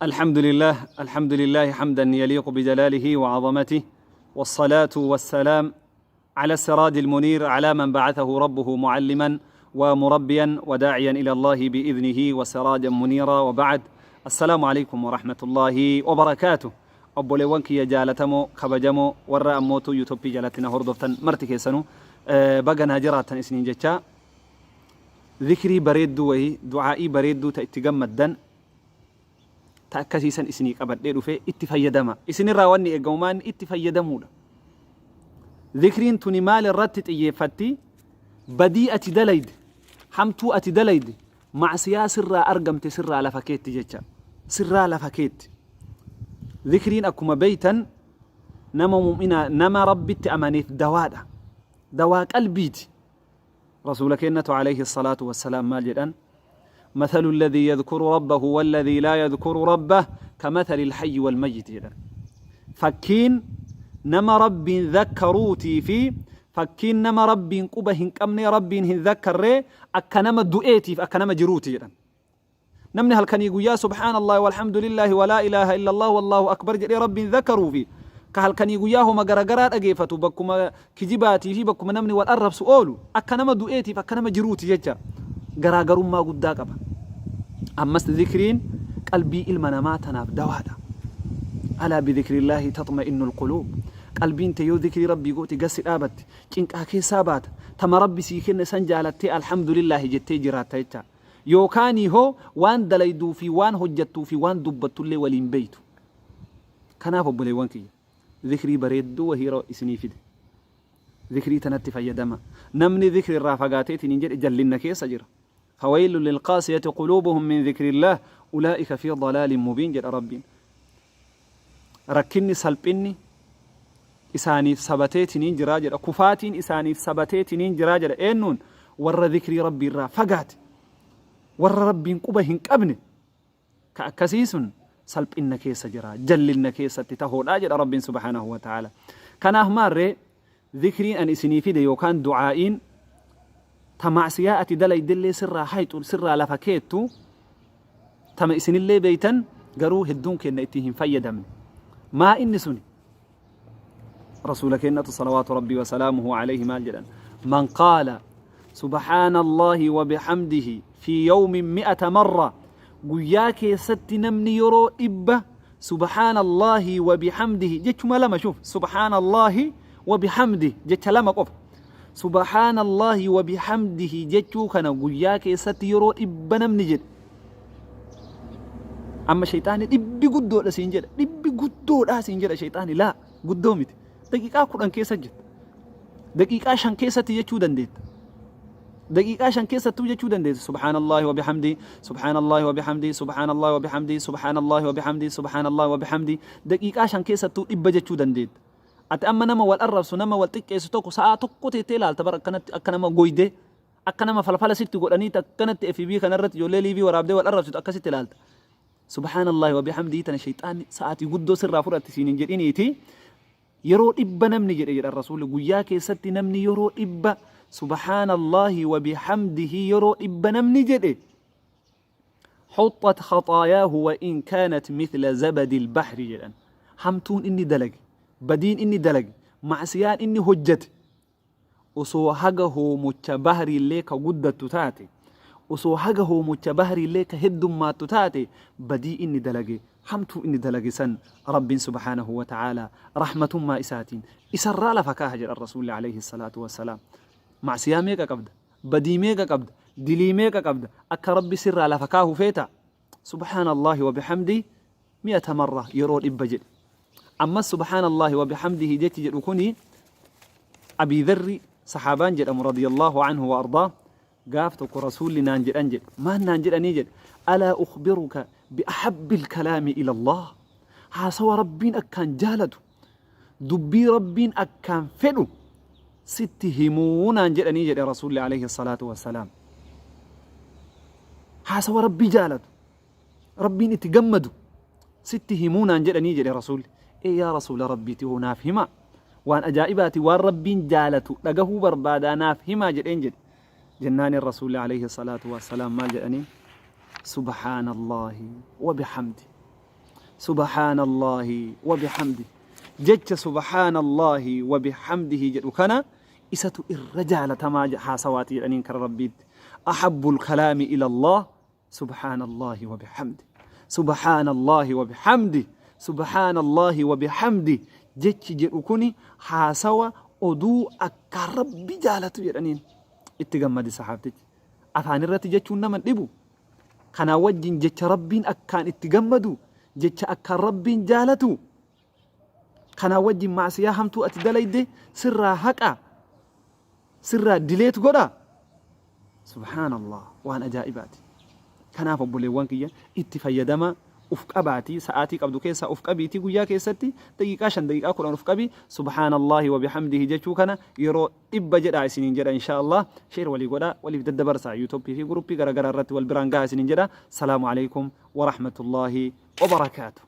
الحمد لله، الحمد لله حمدا يليق بجلاله وعظمته، والصلاة والسلام على السراج المنير، على من بعثه ربه معلما ومربيا وداعيا إلى الله بإذنه وسراجا منيرا، وبعد، السلام عليكم ورحمة الله وبركاته. Obboleewwan kiyya jaalatamoo kabajamoo warra ammootu YouTube jalatti na hordoftan marti keessanuu, baga naa jiraattan isiniin jechaa, zikrii bareedduu wayii, du'aa'ii bareedduu ta itti gammaddan ta akkasiisan isinii qabadhee dhufee, itti fayyadama. Isinirraa wanni eegamu maanni? Itti fayyadamuudha. Zikriin tuni maal irratti xiyyeeffatti? Badii ati dalayde, hamtuu ati dalayde, macsiyaa sirraa argamte sirraa lafa keetti jecha, sirraa lafa keetti. Zikriin akkuma beeytan nama mu'minaa, nama Rabbitti amaneef dawaadha, dawaa qalbiiti. Rasuula kennatu alayhi salaatu wassalaam maal jedhan? مثل الذي يذكر ربه والذي لا يذكر ربه كمثل الحي والميت jedhan. Fakkiin nama Rabbiin dhakkaruutii fi fakkiin nama Rabbiin quba hin qabne, Rabbiin hin dhakkarree, akka nama du'eetiif akka nama jiruuti jedhan. Namni halkanii guyyaa subhaanallah walhamdulillahi walaa ilaaha illallah wallahu akbar jedhee Rabbiin dhakkaruu fi ka halkanii guyyaa homa garagaraa dhageeffatu, bakkuma kijibaatii fi bakkuma namni wal arrabsu oolu, akka nama du'eetiif akka nama jiruuti jecha, garaagarummaa guddaa qaba. Ammas zikriin qalbii ilma namaa tanaaf dawaadha. ألا بذكر الله تطمئن القلوب. Qalbiin te yoo zikrii Rabbii gooti gassi dhaabatti, cinqaa keessaa baata, tama Rabbi sii kenne san jaalattee alhamdulillaahi jettee jiraatta jecha. Yookaanii hoo waan dalayduu fi waan hojjattuu fi waan dubbattullee waliin beeytu. Kanaaf obboleewwan kiyya, zikrii bareedduu wahiira isinii fide. Zikrii tanatti fayyadama. Namni zikri irraa fagaateetiin hin jedhe jallinna keessa jira. فويل للقاسية قلوبهم من ذكر الله أولئك في ضلال مبين jedha Rabbiin. Rakkinni salphinni isaaniif sabateetiniin jiraa jedha, kufaatiin isaaniif sabateetiniin jiraa jedha. Eenyuun? Warra zikrii Rabbii irraa fagaate, warra Rabbiin quba hin qabne, ka akkasii sun salphinna keessa jira, jallinna keessatti tahoodha jedha Rabbiin subhaanahu wa ta'ala. Kanaaf maarree, zikriin an isinii fide yookaan du'aa'iin ta macsiyaa ati dalaydellee sirraa hayxu, sirraa lafa keettu, tama isinillee beeytan, garuu hedduun kenna itti hin fayyadamne. Maa inni suni? Rasuula kennatu salawaatu Rabbii wasalaamuhu alayhi maal jedhan? من قال سبحان الله وبحمده في يوم 100 مرة, guyyaa keessatti namni yeroo 100 سبحان الله وبحمده jechuma lama, شوف, سبحان الله وبحمده jecha lama qofa, سبحان الله وبحمده jechuu kana guyyaa keessatti yeroo 100 namni jedhe. Amma shayxaani dhibbi guddoodha siin jedha, dhibbi guddoodha siin jedha shayxaani. Laa, guddoo miti. Daqiiqaa 10 keessa jirta, daqiiqaa 5 keessatti jechuu dandeetta, daqiiqaa 5 keessattuu jechuu dandeessa. سبحان الله وبحمده، سبحان الله وبحمده، سبحان الله وبحمده، سبحان الله وبحمده، سبحان الله وبحمده, daqiiqaa 5 keessattuu 100 jechuu dandeetta. Ati amma nama wal arrabsu, nama wal xiqqeessu tokko sa'aa tokko teettee ilaalta bara, akkanatti akka nama goydee, akka nama falfala sitti godhanii akkanatti FB kanarratti ijoollee live waraabdee wal arrabsitu akkasitti ilaalta. سبحان الله وبحمده tana shayxaanni sa'aatii guddoo sirraa fudhatti siin hin jedhiniiti, yeroo 100 namni jedhe, jedhan Rasuulli, guyyaa keessatti namni yeroo 100 سبحان الله وبحمده yeroo 100 namni jedhe, حطت خطاياه وإن كانت مثل زبد البحر jedhan. Hamtuun inni dalage, badiin inni dalage, macsiyaan inni hojjete osoo haga hoomocha bahriillee ka guddattu taate, osoo haga hoomocha bahriillee ka heddummaattu taate, badii inni dalage, hamtuu inni dalage san Rabbiin subhaanahu wa ta'aalaa rahmatummaa isaatiin isarraa lafa kaaha jedhan Rasuulli alayhi salaatu wassalaam. Macsiyaa meeqa qabda? Badii meeqa qabda? Dilii meeqa qabda? Akka Rabbi sirraa lafa kaahu feeta? سبحان الله وبحمده 100 مرة, yeroo 100 jedhe. Ammas سبحان الله وبحمده jechi jedhu kuni, Abii Dharri saxaabaan jedhamu رضي الله عنه وأرضاه gaaf tokko Rasuulli naan jedhan jedhe. Maal naan jedhanii jedhe? ألا أخبرك بأحب الكلام إلى الله, haasawa Rabbiin akkaan jaalatu, dubbii Rabbiin akkaan fedhu sitti himuu naan jedhanii jedhe Rasuulli alayhi salaatu wassalaam. Haasawa Rabbii jaalatu, Rabbiin itti gammadu sitti himuu naan jedhanii jedhe Rasuulli. Ee yaa Rasuula Rabbiiti, hoo naaf himaa, waan ajaa'ibaati, waan Rabbiin jaalatu dhagahuu barbaadaa, naaf himaa jedheen jedhe. Jennaanin Rasuulli alayhi salaatu wassalaam maal jedhanii? سبحان الله وبحمده. Subhaanallaahi wa bihamdihi. Jecha Subhaanallaahi wa bihamdihi jedhu kana isatu irra jaalatamaa haasawaati jedhaniin kara Rabbiitti. Ahabbul kalaami ila Allah Subhaanallaahi wa bihamdihi. Subhaanallaahi wa bihamdihi. Subhaanallaahi wa bihamdihi jechi jedhu kuni haasawa oduu akkaan Rabbi jaalatu jedhaniin. Itti gammade sahaabtichi. Afaan irratti jechuun nama hin dhibu. Kanaa wajjin jecha Rabbiin akkaan itti gammadu, jecha akkaan Rabbiin jaalatu, kanaa wajjin maasiyaa hamtuu ati dalayde sirraa haqa, sirraa dileet godha. Subhaanallah, waan ajaa'ibaati. Kanaaf obboleewwan kiyya, itti fayyadama uf qabaatii, sa'aatii qabdu keessaa uf qabiitii, guyyaa keessatti daqiiqaa 5, daqiiqaa 10 uf qabi, subhaanallaahi wa bihamdihi jechuu kana yeroo 100 jedhaa isiniin jedha. Inshaa Allah share walii godhaa, waliif daddabarsaa, yuutoppii fi guruppii garaagaraa irratti wal biraan gahaa isiniin jedha. Salaamu alaikum wa rahmatullaahi wa barakaatu.